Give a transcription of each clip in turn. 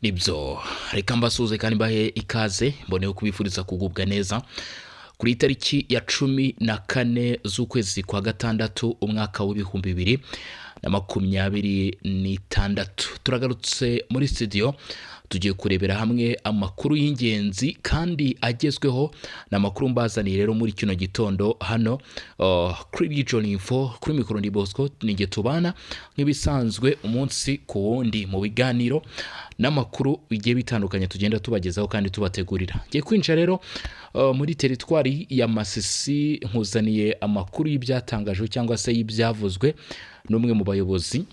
Nibyo, reka mbasuhuze kandi mbahe ikaze, mboneyeho kubifuriza kugubwa neza kuri tariki ya 14 z'ukwezi kwa gatandatu, umwaka w'2026. Turagarutse muri studio, tugiye kurebera hamwe amakuru y'ingenzi kandi agezweho. Ni amakuru mbazaniye rero muri kino gitondo hano kuri Region Info. Kuri mikoro ni Bosco, ninjye tubana nk'ibisanzwe umunsi ku wundi mu biganiro n'amakuru bigiye bitandukanye tugenda tubagezaho kandi tubategurira. Ngiye kwinjira rero muri teritwari ya Masisi, nkuzaniye amakuru y'ibyatangajwe cyangwa se y'ibyavuzwe n'umwe mu bayobozi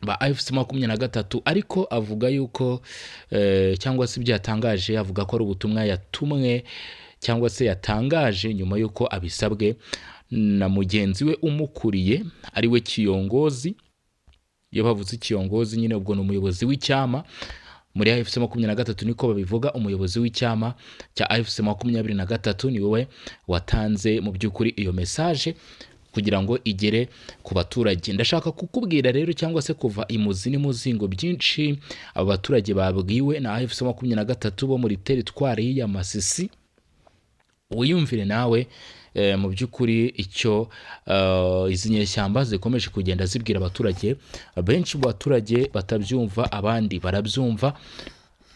ba AFC 23, ariko avuga yuko cyangwa se ibyo yatangaje, avuga ko ari ubutumwa yatumwe cyangwa se yatangaje nyuma y'uko abisabwe na mugenzi we umukuriye, ari we Kiyongozi. Iyo bavuze Kiyongozi nyine, ubwo ni umuyobozi w'icyama muri AFC 23, niko babivuga. Umuyobozi w'icyama cya AFC 23 ni wowe watanze mu by'ukuri iyo message kugira ngo igere ku baturage. Ndashaka kukubwira rero cyangwa se kuva imuzi n'imuzingo byinshi aba baturage babwiwe na AFC 23 bo muri teritwari ya Masisi, wiyumvire nawe mu by'ukuri icyo izi nyeshyamba zikomeje kugenda zibwira abaturage. Benshi mu baturage batabyumva, abandi barabyumva.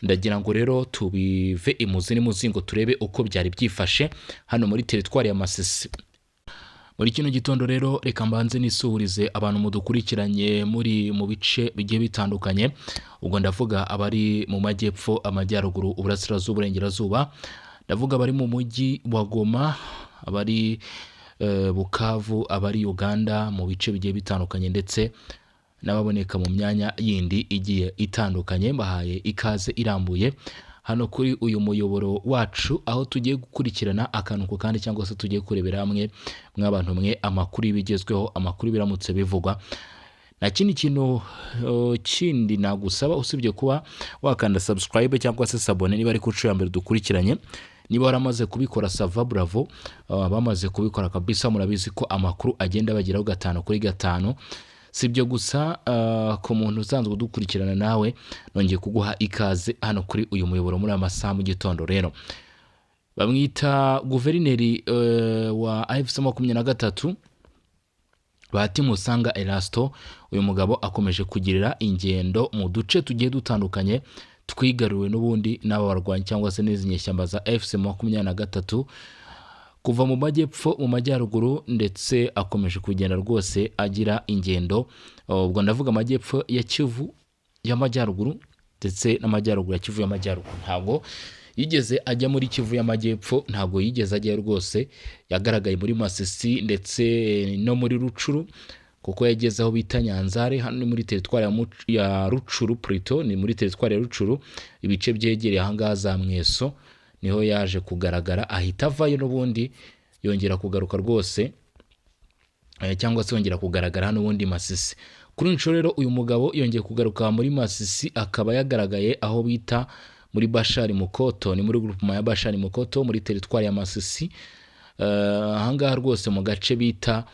Ndagira ngo rero tubive imuzi n'imuzingo, turebe uko byari byifashe hano muri teritwari ya Masisi muri kino gitondo. Rero reka mbanze nisuhurize abantu mudukurikiranye muri mu bice bigiye bitandukanye. Ubwo ndavuga abari mu majyepfo, amajyaruguru, uburasirazuba, uburengerazuba. Ndavuga abari mu mujyi wa Goma, abari Bukavu, abari Uganda mu bice bigiye bitandukanye, ndetse n'ababoneka mu myanya yindi igiye itandukanye. Mbahaye ikaze irambuye hano kuri uyu muyoboro wacu, aho tugiye gukurikirana akantu ku kandi, cyangwa se tugiye kurebera hamwe mw'abantu mwe amakuru y'ibigezweho, amakuru biramutse bivugwa. Nta kindi kintu kindi nagusaba usibye kuba wakanda subscribe cyangwa se s'abonner niba ari ku nshuro ya mbere dukurikiranye. Niba waramaze kubikora, ça va, bravo. Bamaze kubikora kabisa, murabizi ko amakuru agenda bageraho gatanu kuri gatanu. Si ibyo gusa, ku muntu usanzwe udukurikirana nawe nongeye kuguha ikaze hano kuri uyu muyoboro muri aya masaha mu gitondo. Rero bamwita guverineri wa AFC 23, Bahati Musanga Erasto. Uyu mugabo akomeje kugirira ingendo mu duce tugiye dutandukanye twigaruriwe n'ubundi n'aba barwanyi cyangwa se n'izi nyeshyamba za AFC 23, kuva mu majyepfo, mu majyaruguru, ndetse akomeje kugenda rwose agira ingendo. Ubwo ndavuga amajyepfo ya Kivu y'Amajyaruguru ndetse n'amajyaruguru ya Kivu y'Amajyaruguru. Ntabwo yigeze ajya muri Kivu y'Amajyepfo, ntabwo yigeze ajyayo rwose. Yagaragaye muri Masisi ndetse no muri Rucuru, kuko yageze aho bita Nyanzare. Hano ni muri teritwari ya Rucuru, plutôt ni muri teritwari ya Rucuru, ibice byegereye ahangaha za Mweso, niho yaje kugaragara, ahita avayo n'ubundi yongera kugaruka rwose, cyangwa se yongera kugaragara hano ubundi Masisi. Kuri iyi nshuro rero uyu mugabo yongeye kugaruka muri Masisi, akaba yagaragaye aho bita muri Bashari Mukoto, ni muri groupement ya Bashari Mukoto muri teritwari ya Masisi. Ahangaha rwose mu gace bita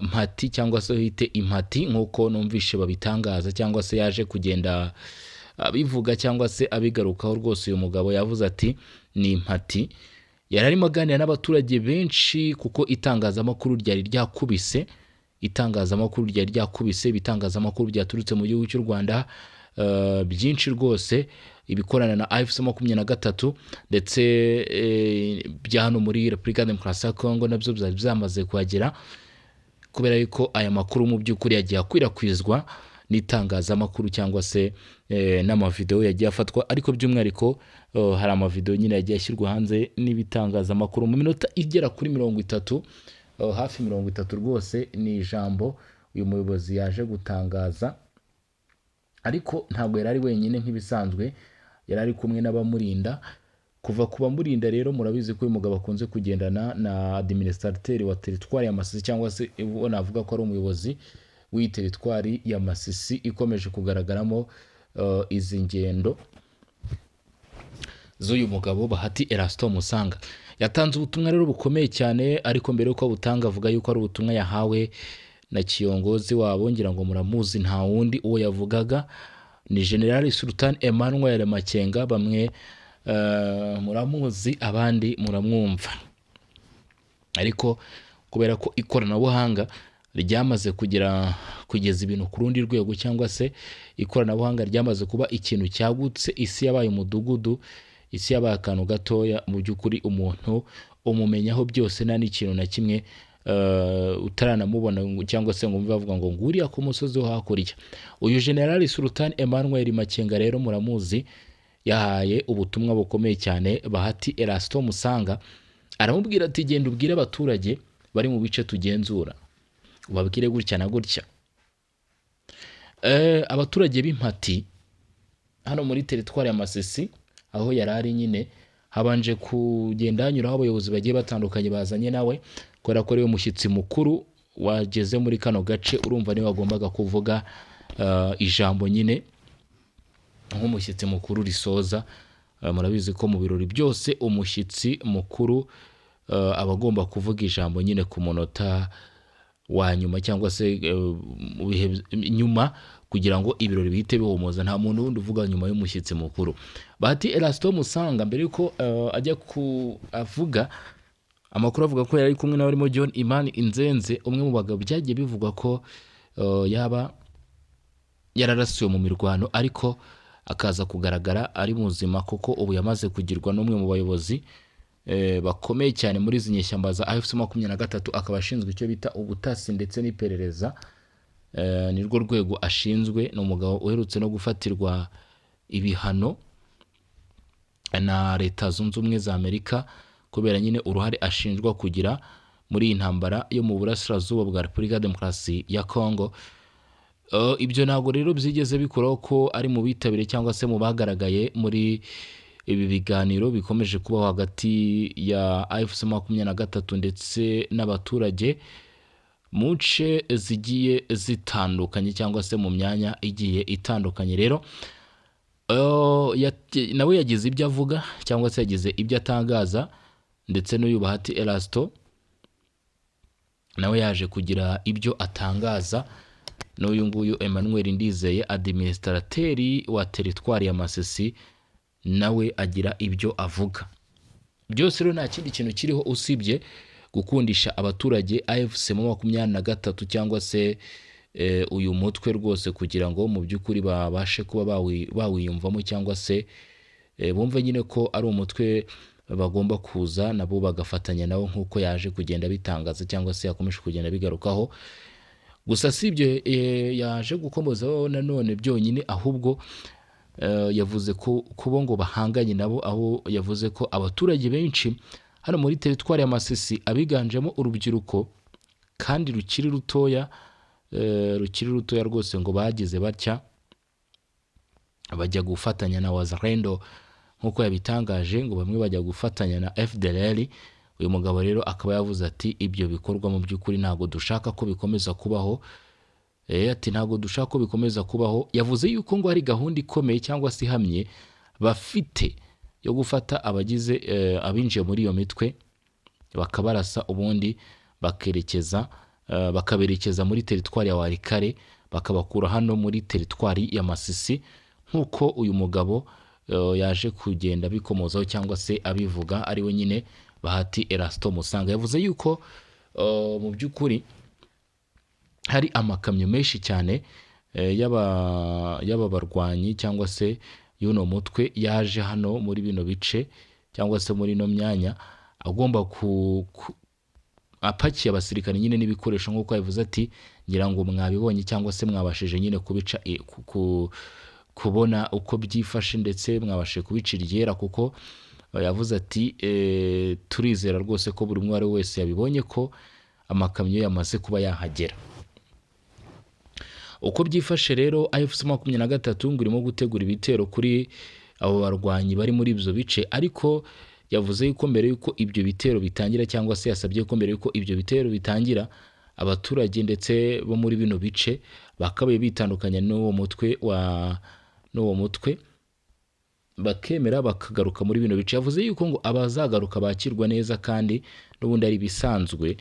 Mpati cyangwa se hite Impati, nk'uko numvishe babitangaza cyangwa se yaje kugenda abivuga cyangwa se abigarukaho rwose. Uyu mugabo yavuze ati ni Impati. Yari arimo aganira n'abaturage benshi, kuko itangazamakuru ryari ryakubise, itangazamakuru ryari ryakubise, ibitangazamakuru byaturutse mu gihugu cy'u Rwanda byinshi rwose, ibikorana na AFC 23, ndetse bya hano muri Repubulika ya Demokarasi ya Kongo nabyo byari byamaze kuhagera, kubera yuko aya makuru mu by'ukuri yagiye akwirakwizwa n'itangazamakuru cyangwa se n'amavideo yagiye afatwa. Ariko by'umwihariko hari amavideo nyine yagiye ashyirwa hanze n'ibitangazamakuru mu minota igera kuri 30, hafi 30 rwose. Ni ijambo uyu muyobozi yaje gutangaza, ariko ntabwo yari ari wenyine nk'ibisanzwe, yari ari kumwe n'abamurinda. Kuva ku bamurinda rero, murabizi ko uyu mugabo akunze kugendana na administrateur wa teritwari ya Masisi, cyangwa se uwo navuga ko ari umuyobozi w'iyi teritwari ya Masisi ikomeje kugaragaramo izi ngendo z'uyu mugabo Bahati Erasto Musanga. Yatanze ubutumwa rero bukomeye cyane, ariko mbere y'uko abutanga avuga yuko ari ubutumwa yahawe na kiyongozi wabo. Ngira ngo muramuzi, nta wundi uwo yavugaga Ni General Sultan Emmanuel Makenga. Bamwe muramuzi, abandi muramwumva, ariko kubera ko ikoranabuhanga ryamaze kugera kugeza ibintu ku rundi rwego, cyangwa se ikoranabuhanga ryamaze kuba ikintu cyagutse, isi yabaye umudugudu, isi yabaye akantu gatoya. Mu by'ukuri umuntu umumenyaho byose, nta n'ikintu na kimwe utaranamubona cyangwa se ngo wumve bavuga ngo nguriya ku musozi wo hakurya. Uyu General Sultan Emmanuel Makenga rero muramuzi, yahaye ubutumwa bukomeye cyane Bahati Erasto Musanga, aramubwira ati: "Genda ubwire abaturage bari mu bice tugenzura, ubabwire gutya na gutya." Abaturage b'impati hano muri teritwari ya Masisi, aho yari ari nyine, habanje kugenda hanyuraho abayobozi bagiye batandukanye bazanye nawe, kubera ko ariwe mushyitsi mukuru wageze muri kano gace. Urumva niwe wagombaga kuvuga ijambo nyine nk'umushyitsi mukuru risoza. Murabizi ko mu birori byose umushyitsi mukuru aba agomba kuvuga ijambo nyine ku munota wa nyuma, cyangwa se mu bihe nyuma, kugira ngo ibirori bihite bihumuza. Nta muntu wundi uvuga nyuma y'umushyitsi mukuru. Bahati Erasto Musanga, mbere yuko ajya ku avuga, amakuru avuga ko yari kumwe n'abarimo John Imani Inzenze, umwe mu bagabo byagiye bivugwa ko yaba yararasiwe mu mirwano, ariko akaza kugaragara ari muzima, kuko ubu yamaze kugirwa n'umwe mu bayobozi bakomeye cyane muri izi nyeshyamba za AFC 23, akaba ashinzwe icyo bita ubutasi ndetse n'iperereza. Nirwo rwego ashinzwe. Ni umugabo uherutse no gufatirwa ibihano na Leta Zunze Ubumwe za Amerika, kubera nyine uruhare ashinjwa kugira muri iyi ntambara yo mu burasirazuba bwa Repubulika ya Demokarasi ya Kongo. Ibyo ntabwo rero byigeze bikuraho ko ari mu bitabiriye cyangwa se mu bagaragaye muri ibi biganiro bikomeje kubaho hagati ya AFC 23 ndetse n'abaturage mu nce zigiye zitandukanye, cyangwa se mu myanya igiye itandukanye. Rero nawe yagize ibyo avuga cyangwa se yagize ibyo atangaza, ndetse n'uyu Bahati Erasto nawe yaje kugira ibyo atangaza, n'uyu nguyu Emmanuel Ndizeye, administrateur wa teritwari ya Masisi, nawe agira ibyo avuga. Byose rero nta kindi kintu kiriho usibye gukundisha abaturage AFC 23 cyangwa se uyu mutwe rwose, kugira ngo mu by'ukuri babashe kuba bawiyumvamo, cyangwa se bumve nyine ko ari umutwe bagomba kuza nabo bagafatanya nawo, nk'uko yaje kugenda bitangaza cyangwa se yakomeje kugenda bigarukaho. Gusa si ibyo yaje gukomozaho nanone byonyine, ahubwo yavuze ko kubo ngo bahanganye nabo, aho yavuze ko abaturage benshi hano muri teritwari ya Masisi, abiganjemo urubyiruko kandi rukiri rutoya, rukiri rutoya rwose, ngo bagize batya bajya gufatanya na Wazalendo, nk'uko yabitangaje, ngo bamwe bajya gufatanya na FDLR. Uyu mugabo rero akaba yavuze ati: "Ibyo bikorwa mu by'ukuri ntabwo dushaka ko bikomeza kubaho." Ati: "Ntabwo dushaka ko bikomeza kubaho." Yavuze yuko ngo hari gahunda ikomeye cyangwa se ihamye bafite yo gufata abagize abinjiye muri iyo mitwe, bakabarasa, ubundi bakerekeza bakaberekeza muri teritwari ya Walikale, bakabakura hano muri teritwari ya Masisi, nk'uko uyu mugabo yaje kugenda abikomozaho cyangwa se abivuga, ari we nyine Bahati Erasto Musanga. Yavuze yuko mu by'ukuri hari amakamyo menshi cyane y'aba barwanyi cyangwa se y'uno mutwe yaje hano muri bino bice cyangwa se muri ino myanya, agomba apakiye abasirikare nyine n'ibikoresho, nk'uko yabivuze ati: "Ngira ngo mwabibonye cyangwa se mwabashije nyine kubica kubona uko byifashe, ndetse mwabashije kubica iryera," kuko yavuze ati: "Turizera rwose ko buri umwe uwo ari we wese yabibonye ko amakamyo yamaze kuba yahagera." Uko byifashe rero, AFC 23 ngo irimo gutegura ibitero kuri abo barwanyi bari muri ibyo bice, ariko yavuze yuko mbere yuko ibyo bitero bitangira, cyangwa se yasabye ko mbere yuko ibyo bitero bitangira, abaturage ndetse bo muri bino bice bakabaye bitandukanya n'uwo mutwe, bakemera bakagaruka muri bino bice. Yavuze yuko ngo abazagaruka bakirwa neza kandi n'ubundi ari ibisanzwe.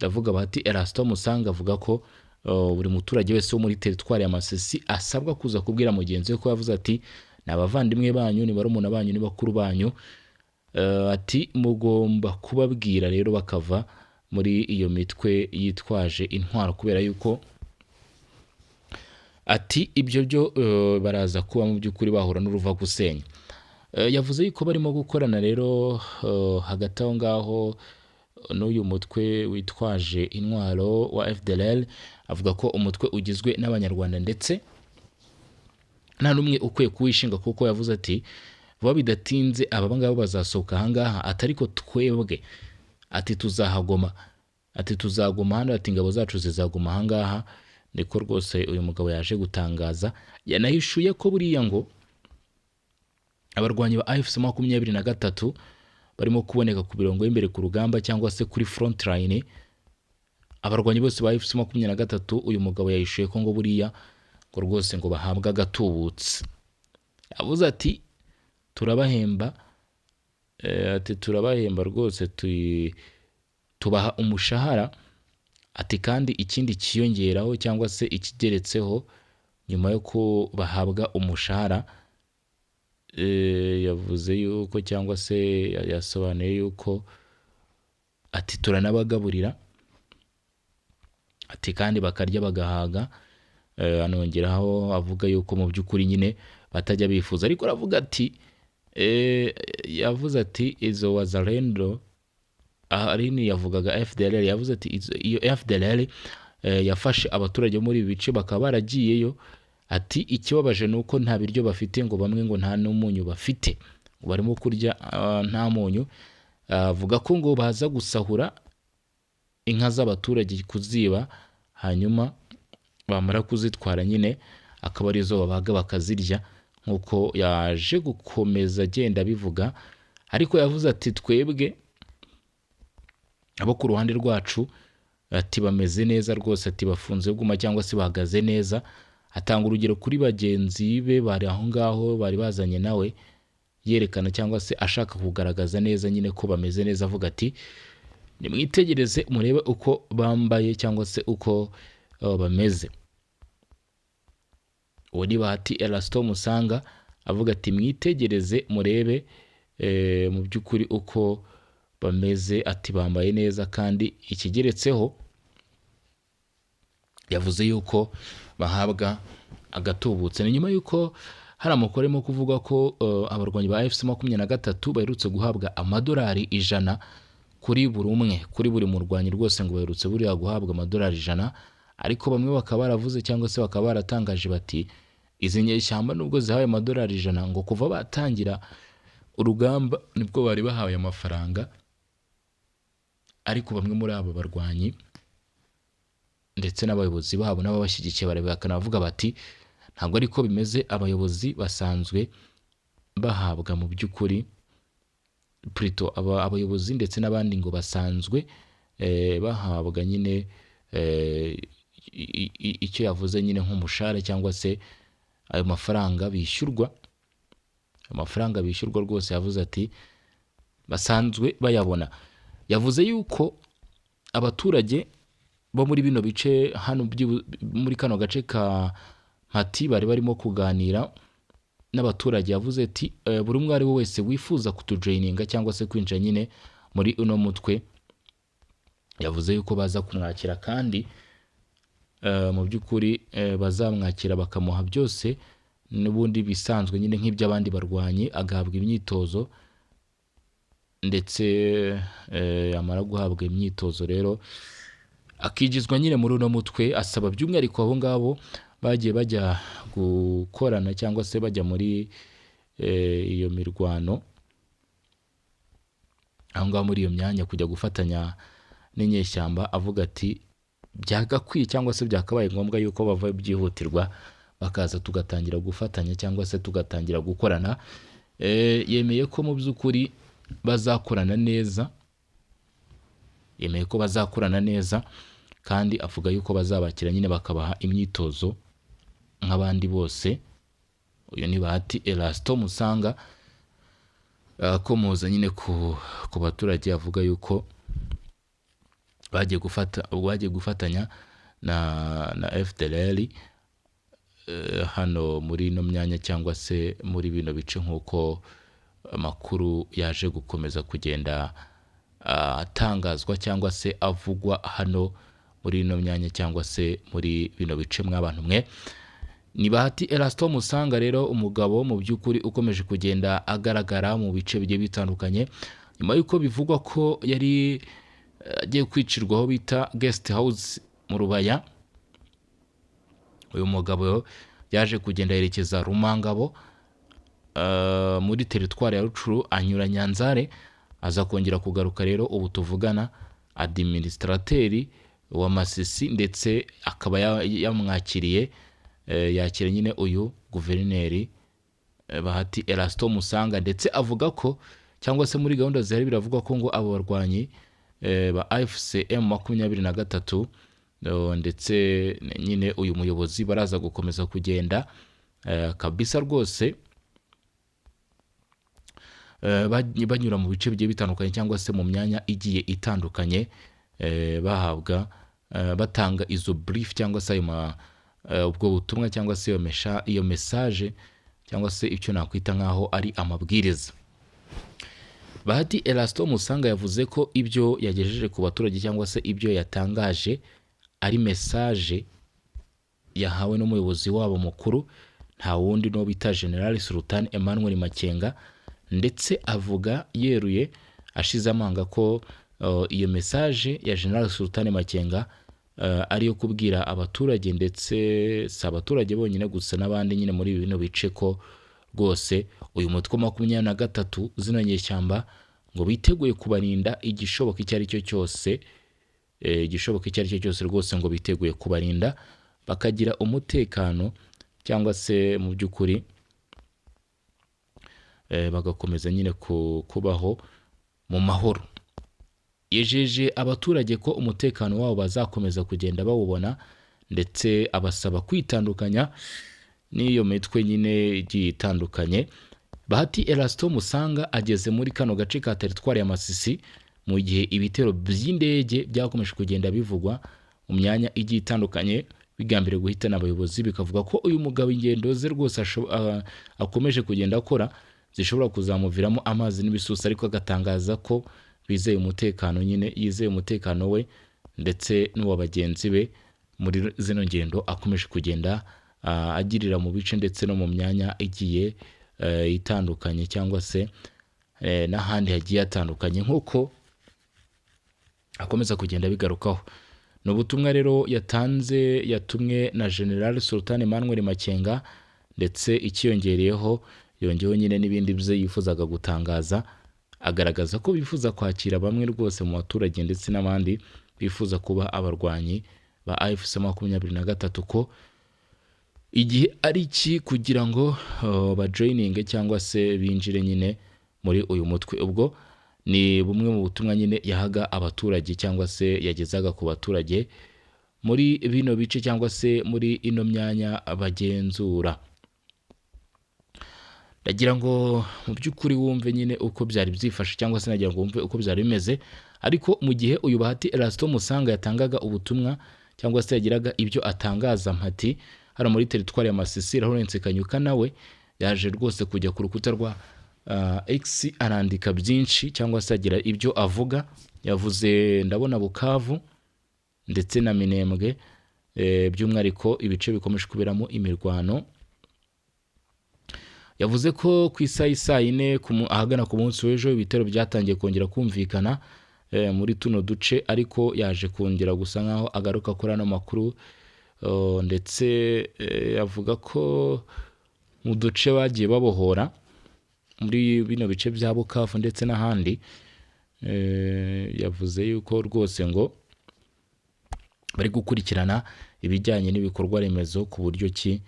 Ndavuga Bahati Erasto Musanga avuga ko buri muturage wese wo muri teritwari ya Masisi asabwa kuza kubwira mugenzi we, ko yavuze ati ni abavandimwe banyu, ni barumuna banyu, ni bakuru banyu. Ati mugomba kubabwira rero bakava muri iyo mitwe yitwaje intwaro, kubera yuko ati ibyo byo baraza kuba mu by'ukuri bahura n'uruva gusenya. Yavuze yuko barimo gukorana rero hagati aho ngaho n'uyu mutwe witwaje intwaro wa FDLR. Avuga ko umutwe ugizwe n'Abanyarwanda ndetse nta n'umwe ukwiye kuwishinga, kuko yavuze ati vuba bidatinze aba ngaba bazasohoka ahangaha, ati ariko twebwe ati tuzahagoma, ati tuzaguma hano, ati ingabo zacu zizaguma ahangaha. Niko rwose uyu mugabo yaje gutangaza. Yanahishuye ko buriya ngo abarwanyi ba AFC 23 barimo kuboneka ku mirongo y'imbere ku rugamba cyangwa se kuri front line. Abarwanyi bose ba AFC 23, uyu mugabo yahishuye ko ngo buriya ngo rwose ngo bahabwa agatubutse. Yavuze ati turabahemba, ati turabahemba rwose, tubaha umushahara, ati kandi ikindi kiyongeraho cyangwa se ikigeretseho nyuma yo ko bahabwa umushahara, yavuze yuko cyangwa se yasobanuye yuko ati turanabagaburira, ati kandi bakarya bagahaga. Anongeraho avuga yuko mu by'ukuri nyine batajya bifuza, ariko aravuga ati yavuze ati izo Wazalendo, arini yavugaga FDLR, yavuze ati iyo FDLR yafashe abaturage bo muri ibi bice bakaba baragiyeyo, ati ikibabaje ni uko nta biryo bafite, ngo bamwe ngo nta n'umunyu bafite, ngo barimo kurya nta munyu. Avuga ko ngo baza gusahura inka z'abaturage kuziba, hanyuma bamara kuzitwara nyine akaba arizo babaga bakazirya, nk'uko yaje gukomeza agenda abivuga. Ariko yavuze ati twebwe abo ku ruhande rwacu, ati bameze neza rwose, ati bafunze guma cyangwa se bahagaze neza. Atanga urugero kuri bagenzi be bari aho ngaho bari bazanye nawe, yerekana cyangwa se ashaka kugaragaza neza nyine ko bameze neza, avuga ati nimwitegereze murebe uko bambaye cyangwa se uko bameze. Uwo ni Bahati Erasto Musanga, avuga ati mwitegereze murebe mu by'ukuri uko bameze, ati bambaye neza, kandi ikigeretseho yavuze yuko bahabwa agatubutse. Ni nyuma yuko hari amakuru arimo kuvuga ko abarwanyi ba AFC 23 baherutse guhabwa amadolari 100 kuri buri umwe, kuri buri murwanyi rwose ngo baherutse buriya guhabwa amadolari 100. Ariko bamwe bakaba baravuze cyangwa se bakaba baratangaje bati izi nyeshyamba nubwo zihawe amadolari 100, ngo kuva batangira urugamba nibwo bari bahawe amafaranga. Ariko bamwe muri abo barwanyi ndetse n'abayobozi babo n'ababashyigikiye barabihakana, bavuga bati ntabwo ariko bimeze, abayobozi basanzwe bahabwa mu by'ukuri plutôt abayobozi ndetse n'abandi ngo basanzwe bahabwa nyine icyo yavuze nyine nk'umushahara cyangwa se ayo mafaranga bishyurwa, amafaranga bishyurwa rwose yavuze ati basanzwe bayabona. Yavuze yuko abaturage bo muri bino bice hano muri kano gace ka Mpati bari barimo kuganira n'abaturage. Yavuze ati buri umwe ari we wese wifuza kutujoininga cyangwa se kwinjira nyine muri uno mutwe, yavuze yuko baza kumwakira kandi mu by'ukuri bazamwakira bakamuha byose n'ubundi bisanzwe nyine nk'iby'abandi barwanyi, agahabwa imyitozo ndetse yamara guhabwa imyitozo rero akigizwa nyine muri uno mutwe. Asaba by'umwihariko abo ngabo bagiye bajya gukorana cyangwa se bajya muri iyo mirwano aho ngaho muri iyo myanya kujya gufatanya n'inyeshyamba, avuga ati byagakwiye cyangwa se byakabaye ngombwa yuko bava byihutirwa bakaza tugatangira gufatanya cyangwa se tugatangira gukorana. Yemeye ko mu by'ukuri bazakorana neza, yemeye ko bazakorana neza, kandi avuga yuko bazabakira nyine bakabaha imyitozo nk'abandi bose. Uyu ni Bahati Erasto Musanga akomoza nyine ku baturage, avuga yuko bagiye gufatanya. na FDLR hano muri ino myanya cyangwa se muri bino bice, nk'uko amakuru yaje gukomeza kugenda atangazwa cyangwa se avugwa hano muri ino myanya cyangwa se muri bino bice. Mw'abantu mwe, ni Bahati Erasto Musanga rero, umugabo mu by'ukuri ukomeje kugenda agaragara mu bice bigiye bitandukanye, nyuma y'uko bivugwa ko yari agiye kwicirwa aho bita guest house mu Rubaya. Uyu mugabo yaje kugenda yerekeza Rumangabo muri teritwari ya Rucuru, anyura Nyanzare, aza kongera kugaruka. Rero ubu tuvugana, administrateur wa Masisi ndetse akaba yamwakiriye, yakira nyine uyu guverineri Bahati Erasto Musanga, ndetse avuga ko cyangwa se muri gahunda zihari biravugwa ko ngo abo barwanyi ba AFC M23 ndetse nyine uyu muyobozi baraza gukomeza kugenda kabisa rwose banyura mu bice bigiye bitandukanye cyangwa se mu myanya igiye itandukanye, bahabwa batanga izo brief cyangwa se ayo ubwo butumwa cyangwa se iyo message cyangwa se icyo nakwita nk'aho ari amabwiriza. Bahati Erasto Musanga yavuze ko ibyo yagejeje ku baturage cyangwa se ibyo yatangaje ari message yahawe n'umuyobozi wabo mukuru, nta wundi n'uwo bita General Sultan Emmanuel Makenga, ndetse avuga yeruye ashize amanga ko iyo message ya General Sultan Makenga ari iyo kubwira abaturage, ndetse si abaturage bonyine gusa, n'abandi nyine muri bino bice, ko rwose uyu mutwe wa 23, zino nyeshyamba, ngo biteguye kubarinda igishoboka icyo ari cyo cyose, igishoboka icyo ari cyo cyose rwose ngo biteguye kubarinda bakagira umutekano, cyangwa se mu by'ukuri bagakomeza nyine kubaho mu mahoro. Yijeje abaturage ko umutekano wabo bazakomeza kugenda bawubona, ndetse abasaba kwitandukanya n'iyo mitwe nyine igiye itandukanye. Bahati Erasto Musanga ageze muri kano gace ka teritwari ya Masisi mu gihe ibitero by'indege byakomeje kugenda bivugwa mu myanya igiye itandukanye bigambiriye guhitana abayobozi, bikavuga ko uyu mugabo ingendo ze rwose akomeje kugenda akora zishobora kuzamuviramo amazi n'ibisusa, ariko agatangaza ko bizeye umutekano nyine, yizeye umutekano we ndetse n'uwa bagenzi be muri zino ngendo akomeje kugenda agirira mu bice ndetse no mu myanya igiye itandukanye cyangwa se n'ahandi hagiye hatandukanye, nk'uko akomeza kugenda abigarukaho. Ni ubutumwa rero yatanze yatumwe na General Sultan Emmanuel Makenga, ndetse ikiyongereyeho yongeyeho nyine n'ibindi bye yifuzaga gutangaza, agaragaza ko bifuza kwakira bamwe rwose mu baturage ndetse n'abandi bifuza kuba abarwanyi ba AFC 23, ko igihe ari iki kugira ngo bajoininge cyangwa se binjire nyine muri uyu mutwe. Ubwo ni bumwe mu butumwa nyine yahaga abaturage cyangwa se yagezaga ku baturage muri bino bice cyangwa se muri ino myanya bagenzura. Ndagira ngo mu by'ukuri wumve nyine uko byari byifashe, cyangwa se nagira ngo wumve uko byari bimeze. Ariko mu gihe uyu Bahati Erasto Musanga yatangaga ubutumwa cyangwa se yagiraga ibyo atangaza mpati hano muri teritwari ya Masisi, Lawrence Kanyuka nawe yaje rwose kujya ku rukuta rwa X, arandika byinshi cyangwa se agira ibyo avuga. Yavuze, ndabona Bukavu ndetse na Minembwe, by'umwihariko ibice bikomeje kuberamo imirwano. Yavuze ko ku isaha y'isaa yine ahagana ku munsi w'ejo ibitero byatangiye kongera kumvikana muri tuno duce, ariko yaje kongera gusa nkaho agaruka kuri ano makuru, ndetse avuga ko mu duce bagiye babohora muri bino bice bya Bukavu ndetse n'ahandi, yavuze yuko rwose ngo bari gukurikirana ibijyanye n'ibikorwa remezo ku buryo ki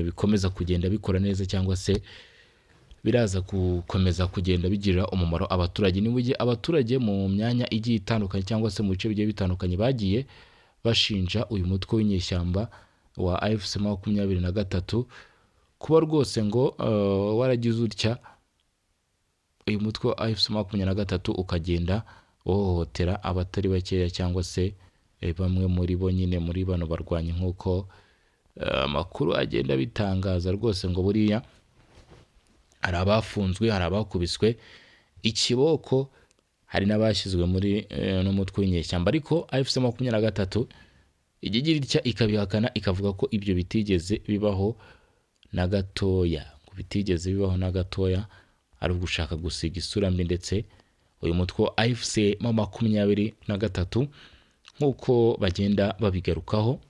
bikomeza kugenda bikora neza cyangwa se biraza gukomeza kugenda bigirira umumaro abaturage. Ni mu gihe abaturage mu myanya igiye itandukanye cyangwa se mu bice bigiye bitandukanye bagiye bashinja uyu mutwe w'inyeshyamba wa AFC 23 kuba rwose ngo waragize utya, uyu mutwe wa AFC 23 ukagenda uhohotera abatari bakeya cyangwa se Bamwe muri bo nyine muri bano barwanyi, nk'uko amakuru agenda abitangaza rwose, ngo buriya hari abafunzwe, hari abakubiswe ikiboko, hari n'abashyizwe muri n'umutwe w'inyeshyamba. Ariko AFC 23 ijya igira itya ikabihakana, ikavuga ko ibyo bitigeze bibaho na gatoya, ngo bitigeze bibaho na gatoya, ari ugushaka gusiga isura mbi ndetse uyu mutwe wa AFC 23 nk'uko bagenda babigarukaho.